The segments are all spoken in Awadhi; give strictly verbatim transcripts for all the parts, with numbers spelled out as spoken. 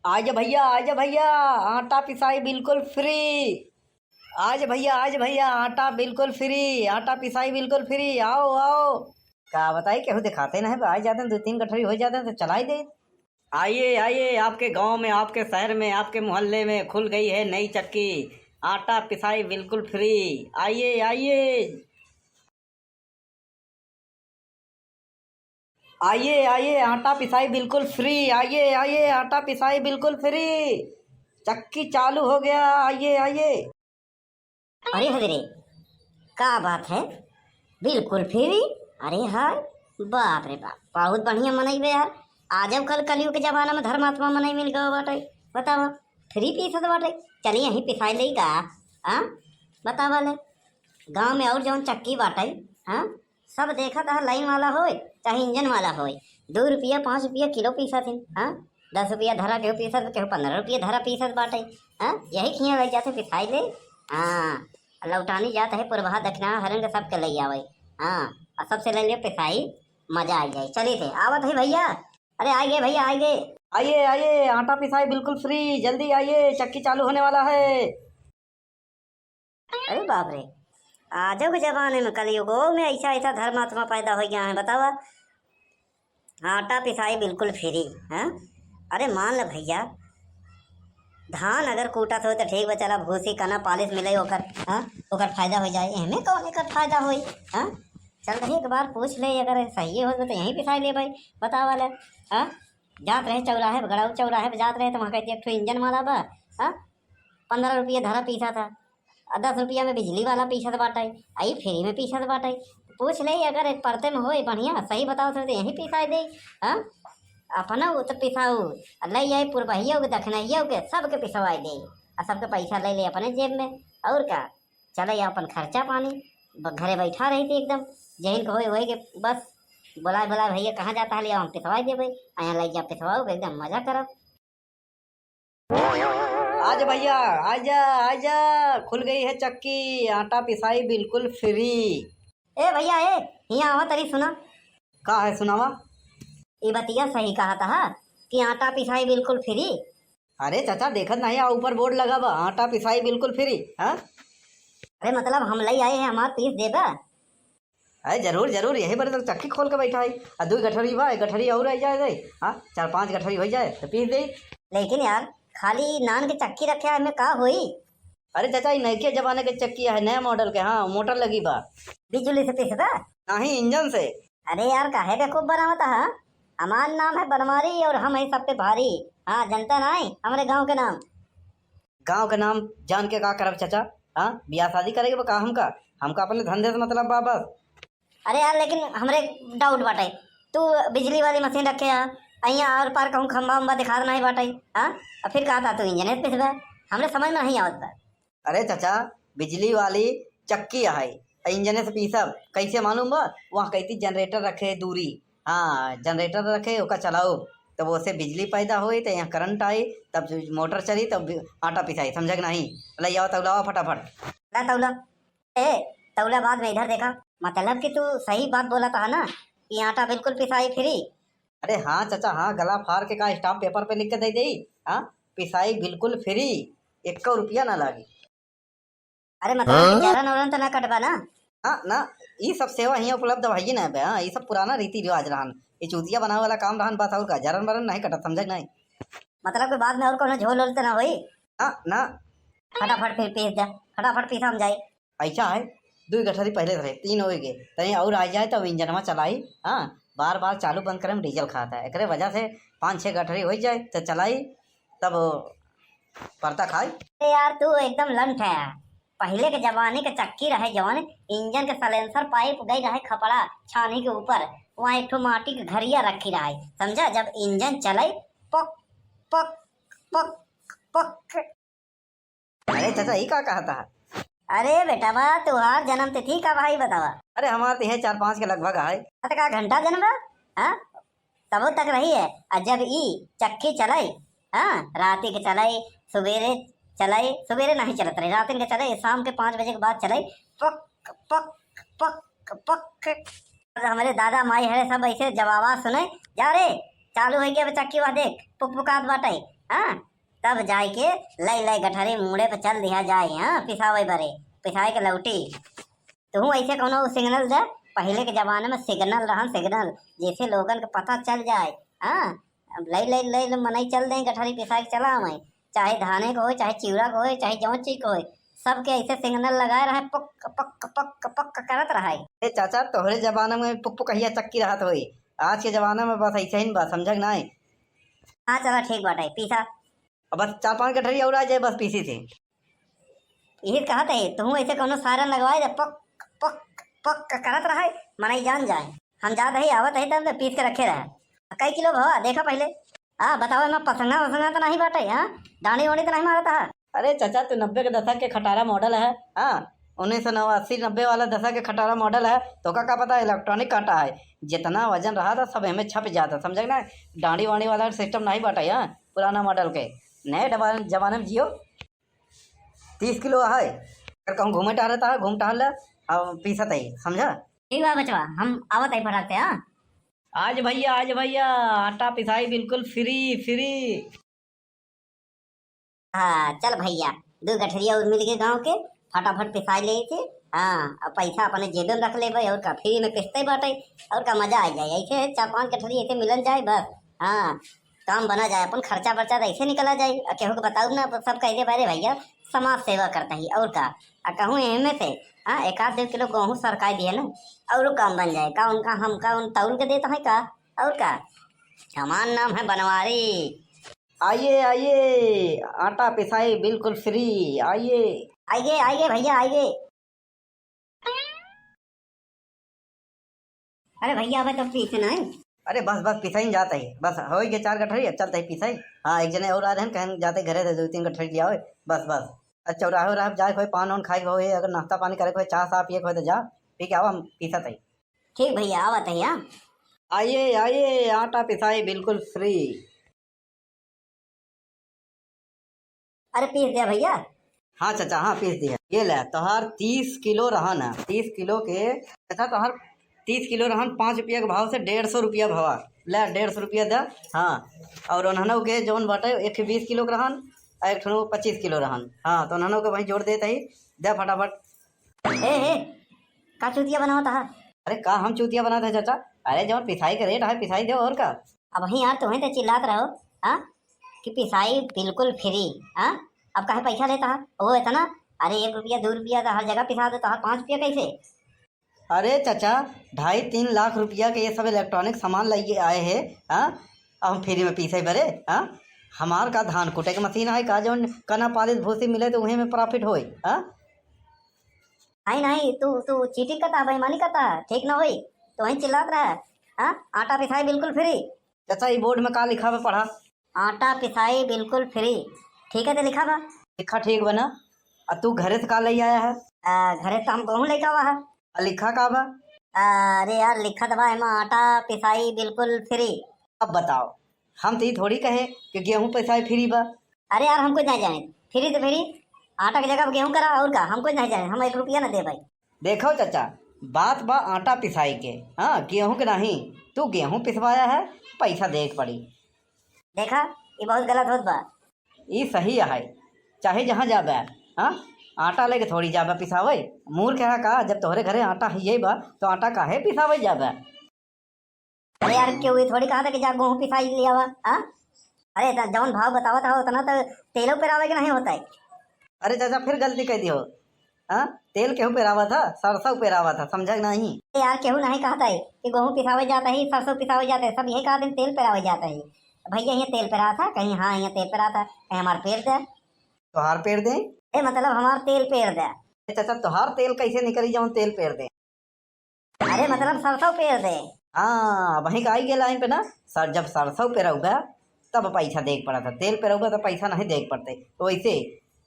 आजा भइया, आजा भइया, आटा पिसाई बिल्कुल फ्री। आजा भइया, आजा भइया, आटा बिल्कुल फ्री, आटा पिसाई बिल्कुल फ्री, आओ, आओ। का बताई, केहू देखाते नहीं बा, आ जाते हैं, दो तीन गठरी हो जाते हैं तो चलाई दे। आइए, आइए, आपके गांव में, आपके शहर में, आपके मोहल्ले में खुल गई है नई चक्की, आटा पिसाई बिल्कुल फ्री। आइए, आइए। आइए, आइए, आटा पिसाई बिल्कुल फ्री। आइए, आइए, आटा पिसाई बिल्कुल फ्री। चक्की चालू हो गया, आइए, आइए। अरे हजरे, का बात है, बिल्कुल फ्री? अरे हाय, बाप रे बाप, बहुत बढ़िया मनई बे यार। आजकल कलयुग के जमाना में धर्मात्मा मनई मिल गवा बाटे, बतावा, फ्री पीसत बाटे। चली यहीं पिसाई लेई का? हाँ, बतावा ले, गाँव में और जौन चक्की बाटे, हाँ, सब देखत ह, लाइन वाला होय चाहे इंजन वाला होय, दो रुपया पाँच रुपया किलो पीसत हिन, हाँ, दस रुपया धरा केहू पीसत, केहू पन्द्रह रुपया धरा पीसत बाटे, हाँ, यही खिया लग जाते पिसाई ले, हाँ, लौटानी जात है पुरबहा दक्षिणा हरन के सबके ले आवे, हाँ, और सबसे ले ले पिसाई, मजा आ जाए। चली थे, आवत है भइया, अरे आ गए भइया, आ गए। आइए, आइए, आटा पिसाई बिल्कुल फ्री, जल्दी आइए, चक्की चालू होने वाला है। अरे बाप रे, आजो के जमाने में, कलयुगो में ऐसा ऐसा धर्मात्मा पैदा हो गया है, बतावा। आटा पिसाई बिल्कुल फ्री, हाँ? अरे मान ल भइया, धान अगर कूटत हो तो ठीक बा, चला भूसी कना पालिश मिले ओकर, हाँ? ओकर फायदा हो जाए, एमे कौन एकर फायदा होई, हाँ? चल रही एक बार पूछ ले, अगर सही हो तो यहीं पिसाई ले भाई, बतावा ले, हाँ? जात रहे चौराहे पे, गड़ाऊ चौराहे पे जात रहे तो वहाँ कहती एक ठो इंजन वाला बा, हाँ? पन्द्रह रुपया धरा पीसा था, और दस रुपया में बिजली वाला पीसत बाटे, आई फ्री में पीसत बाटे। पूछ ले, अगर एक परते में होए बढ़िया, सही बताओ तो यहीं पिसाई दे, हाँ? अपना उ तो पिसाऊ, आ ले आई पुरबहिया के, दखनहिया के, सबके पिसवाई दे, आ सबके पैसा ले ले अपने जेब में, और का? चले अपन खर्चा पानी, ब-, घरे बैठा रही थी एकदम, जहिन के होए वही के बस बोलाए बोलाए, "भइया कहाँ जाता है, ले आओ हम पिसवाई देबे, यहाँ ले जा पिसवाओ, एकदम मजा करब।" आजा भइया, आजा, आजा, खुल गई है चक्की, आटा पिसाई बिल्कुल फ्री। ए भइया, ए, हियाँ आवा तरी, सुना। का है, सुनावा? ई बतिया सही कहा था कि आटा पिसाई बिल्कुल फ्री। अरे चाचा, देखत नहीं, आ ऊपर बोर्ड लगा बा, आटा पिसाई बिल्कुल फ्री, हाँ? अरे मतलब हम लई आए हैं, हमार पीस देबा? अरे जरूर, जरूर, यही बरे तो चक्की खोल के बैठा है। आ दुई गठरी बा, एक गठरी और आई जाए दे, हाँ, चार पांच गठरी हो जाए तो पीस दे। लेकिन यार, खाली नान के चक्की रखे है, एमे का होई? अरे चाचा, ई नयके जमाने के चक्की है, नया मॉडल के, हाँ, मोटर लगी बा। बिजुली से पिसबा? नहीं, इंजन से। अरे यार, काहे बेवकूफ बनावत है? हमार नाम है बनवारी और हम है सब पे भारी। हाँ, जनता नाई हमरे गांव के नाम। गांव के नाम जान के का करब चाचा? हाँ, बियाह शादी करे के बा का हमका? हमका अपने धंधे से मतलब बा बस। अरे यार, लेकिन हमरे डाउट बाटे, तू बिजली वाली मशीन रखे है, अइया आर पार कहूँ खंभा उम्बा दिखात नहीं बाटे, हाँ? और फिर कहा था तू इंजन से पिसबे? हमरे समझ में नहीं आवत बा। अरे चाचा, बिजली वाली चक्की है, आ इंजने से पीसब, कैसे मालूम बा? वहाँ कहती जनरेटर रखे दूरी, हाँ, जनरेटर रखे, ओका चलाओ, तब ओसे बिजली पैदा होई, तो यहाँ करंट आई, तब मोटर चली, तब आटा पिसाई, समझा कि नहीं? ले आओ तौलावा फटाफट। ला तौला। ए, तौला बाद में, इधर देखा। मतलब कि तू सही बात बोला था ना, कि आटा बिल्कुल पिसाई फ्री। अरे हाँ चाचा, हाँ, गला फार के का स्टाम्प पेपर पे लिख के दे देई? हाँ, पिसाई बिल्कुल फ्री, एको रुपया ना लागी। अरे मतलब कि हाँ? जरन वरन तो ना कटबा ना? हाँ, ना, ई सब सेवा हियाँ उपलब्ध भाई ना बे, हाँ, ई सब पुराना रीति रिवाज रहन, ई चूतिया बनावे वाला काम रहन बस, और का, जरन वरन नहीं कटत, समझे कि नहीं? मतलब कि बाद में और कोनो झोल ओल तो ना होई? हाँ, ना। फटाफट फिर पीस दे, फटाफट पीस हम जाई। ऐसा है, दुई गठरी पहले रहे, तीन हो गए, तनी और आ जाए तब इंजनवा चलाई, हाँ, बार बार चालू बंद करे में डीजल खाता है, एकरे वजह से पाँच छः गठरी हो जाए तो चलाई, तब परता खाई। अरे यार, तू एकदम लंठ है। पहले के जमाने के चक्की रहे जौन, इंजन के सलेंसर पाइप गई रहे खपड़ा छानी के ऊपर, वहाँ एक ठो माटी के घरिया रखी रहे, समझा? जब इंजन चले, पक, पक, पक, पक। अरे चाचा, ई का कहता है? अरे बेटा बा, तुहार जन्म तिथि का भाई बतावा? अरे हमार तो यह चार पाँच के लगभग है। अरे का घंटा जन्म बा? हाँ, तबो तक रही है। आ जब ई चक्की चलाई, हाँ, राती के चलाई, सुबेरे चलाई, सुबेरे नहीं चलत रही, रातिन के चलाई, शाम के पाँच बजे के बाद चलाई, पक, पक, पक, पक। हमरे दादा माई हरे सब ऐसे जब आवाज सुने, "जा रे, चालू हो गया बे चक्की, वह देख, पुक पुकात बाटे, हाँ, तब जाइके लइ लइ गठरी मूड़े पे चल दिहा जाए, हाँ, पिसावे बरे, पिसाए के लौटी। तुहूँ ऐसे कौनो सिग्नल दे, पहिले के जमाने में सिग्नल रहन, सिग्नल, जैसे लोगन के पता चल जाए, हाँ, अब लइ लइ लइ लइ मनई चल दें, गठरी पिसाए के चला आवे, चाहे धाने को होए, चाहे चिवड़ा को होए, चाहे जौन चीज को होए, सबके ऐसे सिग्नल लगाए रहे, पक पक पक पक करत रहे। ए चाचा, तोहरे जमाना में पुक पुकहिया चक्की रहत होई, आज के जमाना में बस ऐसे ही बा, समझा कि नाई? हाँ, चला ठीक बाटे, पीसा। अब बस चार पांच गठरी और आ जाए, बस पीसी थी। यही कहत है, तुहूँ ऐसे कौनो सायरन लगवाए दे, पक पक पक करत रहे, मनई जान जाए। हम जात है, आवत है, तब पीस के रखे रहे। कई किलो भवा, देखा पहिले। हाँ, बताओ, एमा पसंगा वसंगा तो नहीं बाटे, हाँ? डांडी वांडी तो नहीं मारत है? अरे चाचा, तू नब्बे के दशक के खटारा मॉडल है, हाँ? उन्नीस सौ अस्सी नब्बे वाला दशक के खटारा मॉडल है, तोका का पता इलेक्ट्रॉनिक कांटा है, जितना वजन रहा था सब एमे छप जाता, समझा कि ना? डांडी वांडी वाला सिस्टम नहीं बाटे, हाँ? पुराना मॉडल के, नए डबा-, जमाने में जियो। तीस किलो है, अगर कहूँ घूमे टहरे त घूम टहर ले, अब पीसत है, समझा? ठीक बा बचवा, हम आवत है फटाक से, हाँ? आज भैया, आज भैया, आटा पिसाई बिल्कुल फ्री, फ्री। हाँ, चल भैया, दो गठरिया और मिल गए गाँव के, फटाफट पिसाई ले थे। हाँ, अब पैसा अपने जेबे में रख लेबे, और का, फ्री में पिसते बाटे, और का, मजा आ जाए। ऐसे चार पांच गठरी ऐसे मिलन जाए बस। हाँ, काम बना जाए, अपन खर्चा बर्चा तो ऐसे निकला जाए। आ केहू के बताऊ ना, सब कह दे, "अरे भैया, समाज सेवा करता ही, और का।" आ कहूँ एमे से, हाँ, एक आध दो किलो गेहूँ सरकाई दिए ना, और काम बन जाए। का उनका, हमका उन तौल के देता है का, और का? हमार नाम है बनवारी। आइए, आइए, आटा पिसाई बिल्कुल फ्री, आइए। आइए, आइए भैया, आइए। अरे भैया, अबे तो पीसे ना है। अरे बस, बस, पिसाइन जात है। बस, हो गए चार गठरी, अब चलत है पिसाई। हाँ, एक जने और आ रहे हैं, कहें जाते घरे से दो तीन गठरी ले आओ। बस, बस। अच्छा, चौराहे उराहे जाए के होए, पान वान खाए के होए, अगर नाश्ता पानी करे के होए, चाह साह पिए के होए तो जा, पी के आओ, हम पीसत है। ठीक भैया, आवत है, हाँ। आइए, आइए, आटा पिसाई बिल्कुल फ्री। अरे पीस दे भैया। हाँ चाचा, हाँ पीस दिया। ये ले, तोहार तीस किलो रहन है, तीस किलो के, चाचा तोहार तीस किलो रहन, पाँच रुपया के भाव से डेढ़ सौ रुपया भवा। ले, डेढ़ सौ रुपया दे। हाँ, और उन्हनों के जौन बाटे, एक बीस किलो के रहन, और एक ठो पच्चीस किलो रहन। हाँ, तो उन्हनों के वहीं जोड़ देते ही, दे फटाफट। ए, ए, का चूतिया बनावत है? अरे का हम चूतिया बनाते हैं चाचा? अरे जौन पिसाई के रेट है, पिसाई दे, और का? अब ही यार, तुम्हें तो चिल्लात रहो, हाँ, कि पिसाई बिल्कुल फ्री, हाँ? अब काहे पैसा लेता है वो इतना? अरे एक रुपया, दो रुपया तो हर जगह पिसा दे, तो हर पाँच रुपया कैसे? अरे चाचा, ढाई तीन लाख रुपया के ये सब इलेक्ट्रॉनिक सामान लाइए आए हैं, हाँ? अब हम फ्री में पीसे बरे, हाँ? हमार का धान कूटे के मशीन है का, जौन कना पालिश भूसी मिले तो उहे में प्रॉफिट होए, हाँ? नहीं, नहीं, तू, तू चीटिंग करता, बेईमानी करता, ठीक ना होई। तो वहीं चिल्लात रहा, हाँ? आटा पिसाई बिल्कुल फ्री। चाचा, ई बोर्ड में का लिखा बा, पढ़ा। आटा पिसाई बिल्कुल फ्री। ठीक है, तो लिखा बा। लिखा ठीक बा ना। आ तू घरे से का ले आया है? आ, घरे तो हम गेहूं लेके आवा है। आ लिखा का बा? आ, अरे यार, लिखा तो बा एमा, आटा पिसाई बिल्कुल फ्री। अब बताओ, हम तो ई थोड़ी कहे कि गेहूं पिसाई फ्री बा। अरे यार, हम कुछ नहीं जाने, फ्री तो फ्री, आटा की जगह गेहूं करा, और का, हम कुछ नहीं जाने, हम एक रुपया ना दे भाई। देखो चाचा, बात बा आटा पिसाई के, हाँ, गेहूं के नहीं। तू गेहूं पिसवाया है, पैसा दे के पड़ी। देखा, ये बहुत गलत होत बा। ई सही है, चाहे जहाँ जाबे, हाँ, आटा लेके थोड़ी जाबे पिसावे। मूर्ख है का, जब तोहरे घरे आटा है ये बा, तो आटा काहे पिसावे जाबे? अरे यार, केहू ये थोड़ी कहा था कि जा गेहूं पिसाई ले आवा, हाँ? अरे, त जौन भाव बतावत हो, उतना तो तेलो पेरावे के नहीं होता है। अरे चाचा, फिर गलती कह दियो। हाँ? तेल केहू पेरावा था? सरसों पेरावा था, समझा कि नहीं? अरे यार, केहू नहीं कहता है कि गेहूं पिसावे जाता है, सरसों पिसावे जाता है, सब यही कहते हैं, तेल पेरावे जाता है। भैया, यहाँ तेल पेरा था? कहीं हाँ, यहाँ तेल पेरा था, कहीं हमार पेर दे। तोहार पेर दे? ए, मतलब, हमार तेल पेर दे। ए चाचा, तोहार तेल कैसे निकली, जौन तेल पेर दे? अरे मतलब सरसों पेर दे। हाँ, वहीं का आई गया लाइन पे ना सर, जब सरसों पेरौबा तब पैसा देख पड़ा था, तेल पेरौबा तो पैसा नहीं देख पड़ते। तो वैसे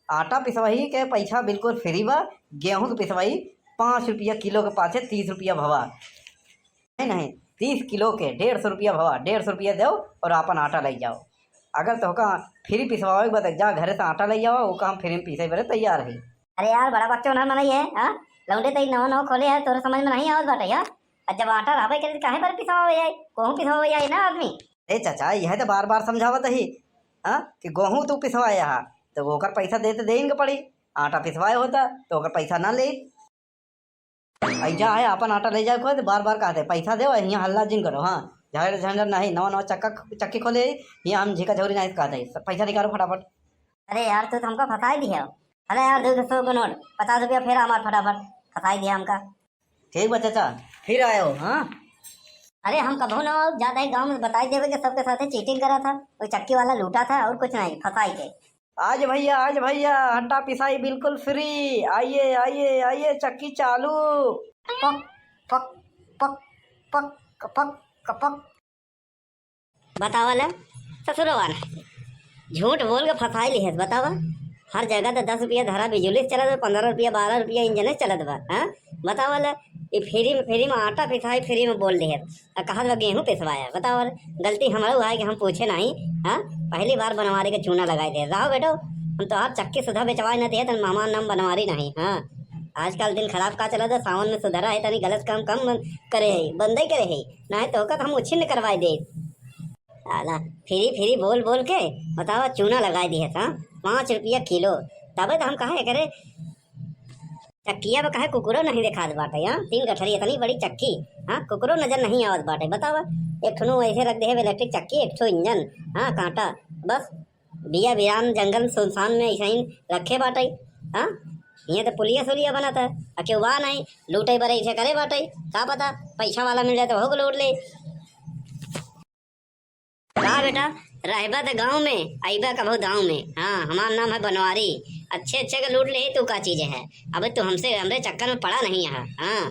आटा पिसवाई के पैसा बिल्कुल फ्री बा, गेहूं के पिसवाई पाँच रुपया किलो के पाछे तीस रुपया भवा। नहीं, नहीं, तीस किलो के डेढ़ सौ रुपया भवा, डेढ़ सौ रुपया दो और आपन आटा ले जाओ। अगर तोहका फ्री पिसवावे के बा, त जा घरे से आटा ले जावा, ओका हम फ्री में पीसे बरे तैयार है। अरे यार, बड़ा बच्चा होना नहीं है, हाँ? लौंडे तई नवा नवा खोले है, तोरे समझ में नहीं आवत बाटे यार। और जब आटा रहबे करे, त काहे पर पिसवावे जाए? कहूँ पिसवावे जाए ना आदमी। ए चाचा, यह तो बार बार समझावत ही, हाँ, कि गोहूँ तू पिसवाया हा, तो ओकर पैसा देते देइन के पड़ी। आटा पिसवाए होता, तो ओकर पैसा ना लेइत। ऐजा है, आपन आटा ले जाए खुद, बार बार कहते, "पैसा देव, हियाँ हल्ला जिन करो।" हाँ, झगड़ झंझट नहीं, नवा नवा चक्का, चक्की खोले, हियाँ हम झिका झौरी नहीं कहते, सब पैसा निकालो फटाफट। अरे यार, तू तो हमका फंसाई दिहे हो। अरे यार, दो सौ का नोट, पचास रुपया फेर हमार फटाफट, फंसाई दिहे हमका। ठीक बा चाचा, फिर आयो, हाँ? अरे हम कबहू ना आउब, जात ही गाँव में बताई देबे कि सबके साथे cheating करा था, वो चक्की वाला लूटा था और कुछ नहीं, फंसाई के। आज भैया, आज भैया, आटा पिसाई बिल्कुल free। आइए, आइए, आइए, चक्की चालू। पक, पक, पक, पक, कपक, कपक। बतावा ले, ससुरवा ने झूठ बोल के फंसाई लिहस। बतावा, हर जगह तो दस रुपया धरा बिजुली से चलत बा, पन्द्रह रुपया, बारह रुपया इंजन से चलत बा, हाँ? बतावा ले, ई free में, free में आटा पिसाई, free में बोल लिहस। आ कहत बा गेहूं पिसवाया। बतावा, गलती हमरो है कि हम पूछे नहीं, हाँ? पहली बार बनवारी के चूना लगाई दे। रहो बेटो, हम तोहार चक्की सुधा बेचवाए न दिहे, तन हमार नाम बनवारी नहीं, हाँ? आजकल दिन खराब का चलत है, सावन में सुधरा है, तनी गलत काम कम बन-, करे है, बंदे करे है, नहीं तो ओकर हम उछिन्न करवाई दे। साला, free free बोल बोल के, बतावा, चूना लगाई दिहे, हाँ? पाँच रुपया किलो, तबे तो हम कहा करे, चक्किया में काहे कुकुरो नहीं देखात बाटे, हाँ? तीन गठरी इतनी बड़ी चक्की, हाँ? कुकुरो नजर नहीं आवत बाटे, बतावा। एक ठो ऐसे रख दे है electric चक्की, एक ठो इंजन, हाँ, कांटा, बस। बिया बिरान जंगल सुनसान में ऐसे ही रखे बाटे, हाँ? ये तो पुलिया सुलिया बनत है, आ केहू बा नहीं, लूटे बरे ऐसे करे बाटे, का पता पैसा वाला मिल जाए तो ओहू को लूट ले। का बेटा, रहबा त गाँव में, अइबा कबहू दाँव में। हाँ, हमार नाम है बनवारी। अच्छे अच्छे के लूट ले, तू का चीज है? अबे तू हमसे, हमरे चक्कर में पड़ा नहीं है। हाँ।